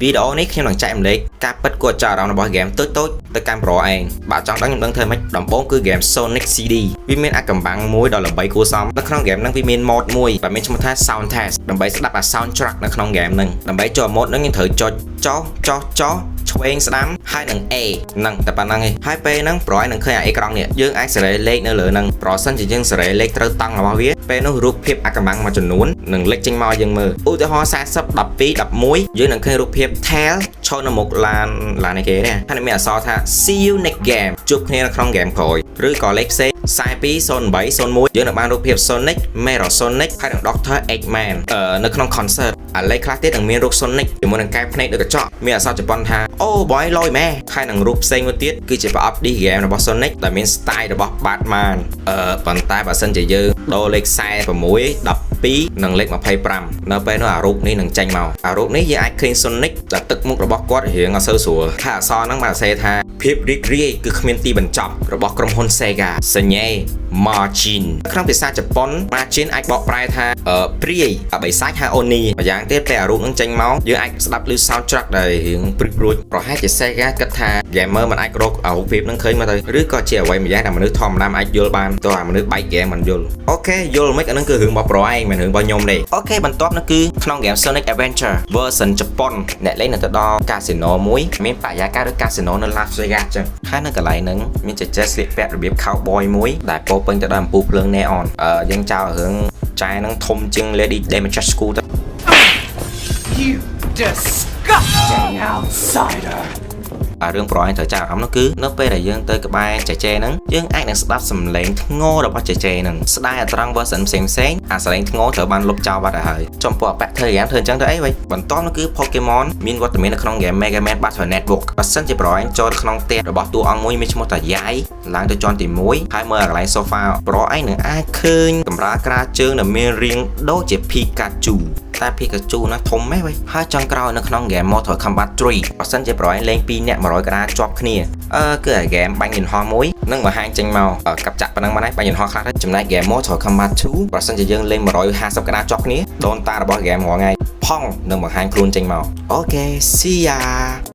វីដេអូនេះខ្ញុំនឹងចែករំលែកការពិតគួរចាប់អារម្មណ៍របស់ game តូចៗទៅកាន់ bro ឯងបាទចង់ដឹងខ្ញុំដឹងធ្វើម៉េចដំបូងគឺ game Sonic CD វាមានអាកំបាំងមួយដ៏ល្បីគួរសមនៅក្នុង game ហ្នឹងវាមាន mode មួយដែលមានឈ្មោះថា Sound Test ដើម្បីស្ដាប់អា soundtrack នៅក្នុង game ហ្នឹងដើម្បីចូល mode ហ្នឹងយើងត្រូវចុចចុះចុះចុះឆ្វេងស្ដាំហើយនឹង A ហ្នឹងតែប៉ុណ្្នឹងឯងហើយពេលហ្នឹង bro ឯងនឹងឃើញអាអេក្រង់នេះយើងអាចសេរីលេខនៅលើហ្នឹងប្រសិនជាយើងសេរីលេខត្រូវតង់របស់វាពេលនោះរូបភាពអាកំបាំងមួយចំនួននឹងលេចចេញមកឲ្យយើងមើលឧទាហរណ៍40 12 11យើងនឹងឃើញរូបភាព Tail ឈរនៅមុខឡានឡានឯគេនេះហើយនឹងមានអក្សរថា see you next game ជួបគ្នានៅក្នុង game ក្រោយឬក៏លេខផ្សេង42 08 01យើងនឹងបានរូបភាព Sonic Metal Sonic ហើយនិង Dr. Eggman នៅក្នុង concert អាលេខខ្លះទៀតនឹងមានរូប Sonic ជាមួយនឹងកែវភ្នែកដូចកញ្ចក់មានអក្សរជប៉ុនថាអូ boy លយម៉ែហើយនឹងរូបផ្សេងមួយទៀតគឺជាប្រអប់ disc game របស់ Sonic ដែលមាន style របស់ Batman ប៉ុន្តែបើសិនជាយើងដូរលេខ46 12និងលេខ25នៅពេលនោះអារូបនេះនឹងចេញមកអារូបនេះយើងអាចឃើញ Sonic ដែលទឹកមុខរបស់គាត់រៀងអត់សូវស្រួលហើយអក្សរហ្នឹងបានសរសេរថាភាពរីករាយគឺគ្មានទីបញ្ចប់របស់ក្រុមហ៊ុន Sega សញ្ញេ Margin ក្នុងភាសាជប៉ុន Margin អាចបកប្រែថាព្រាយបិសាចហៅអូនីម្យ៉ាងទៀតពេលអារូបហ្នឹងចេញមកយើងអាចស្ដាប់ឮ soundtrack ដែលរៀងព្រឹសព្រួចប្រហែលជា Sega គិតថា gamer មិនអាចរកអារូបភាពហ្នឹងឃើញមកទៅឬក៏ជាអ្វីម្យ៉ាងដែលមនុស្សធម្មតាមិនអាចយល់បានទោះអាមនុស្សបែក game មិនយល់OK យល់មិនអាហ្នឹងគឺរឿងរបស់ bro ឯងមិនរឿងរបស់ខ្ញុំទេOK បន្ទាប់នោះគឺក្នុង game Sonic Adventure version ជប៉ុនអ្នកលេងនៅទៅដល់កាស៊ីណូមួយមានបរិយាកាសដូចកាស៊ីណូនៅ Las Vegas ចឹងហើយនៅកន្លែងហ្នឹងមានចេចេស្លៀកពាក់របៀប cowboy មួយដែលពោពេញទៅដោយអំពូលភ្លើង neon យើងចោលរឿងចែហ្នឹងធំជាង Lady Dimitrescu ទៅ You disgusting outsider! អារឿង bro ឯងត្រូវចាប់អារម្មណ៍នោះគឺនៅពេលដែលយើងទៅក្បែរចេចេហ្នឹងយើងអាចនឹងស្ដាប់សំឡេងធ្ងររបស់ចេចេហ្នឹងស្ដាយអាត្រង់ version ផ្សេងផ្សេងអាសំឡេងធ្ងរត្រូវបានលុបចោលបាត់ទៅហើយចំពោះអប៉ធ្វើយ៉ាងធ្វើអញ្ចឹងទៅអីវិញបន្ទាប់នោះគឺ Pokemon មានវត្តមាននៅក្នុង game Mega Man Battle Network បើសិនជា bro ឯងចូលក្នុងផ្ទះរបស់តួអង្គមួយមានឈ្មោះតាយ៉ៃឡើងទៅជាន់ទី1ហើយមើលអាកន្លែង sofa bro ឯងនឹងអាចឃើញកម្រាលក្រាលជើងដែលមានរាងដូចជា Pikachu តែ Pikachu ណាធំម៉េះវិញហើយចុងក្រោយនៅក្នុង game Mortal Kombat 3បើសិនជា bro ឯងលេង2នាក់100ក្តារជាប់គ្នាគឺអា game បាញ់យន្តហោះមួយនឹងបង្ហាញចេញមកកាប់ចាក់ប៉ុណ្ណឹងបានហើយបាញ់យន្តហោះខ្លះទៅចំណែក game Mortal Kombat 2បើសិនជាយើងលេង150ក្តារជាប់គ្នាដូនតារបស់ game រាល់ថ្ងៃផងនឹងបង្ហាញខ្លួនចេញមក OK see ya.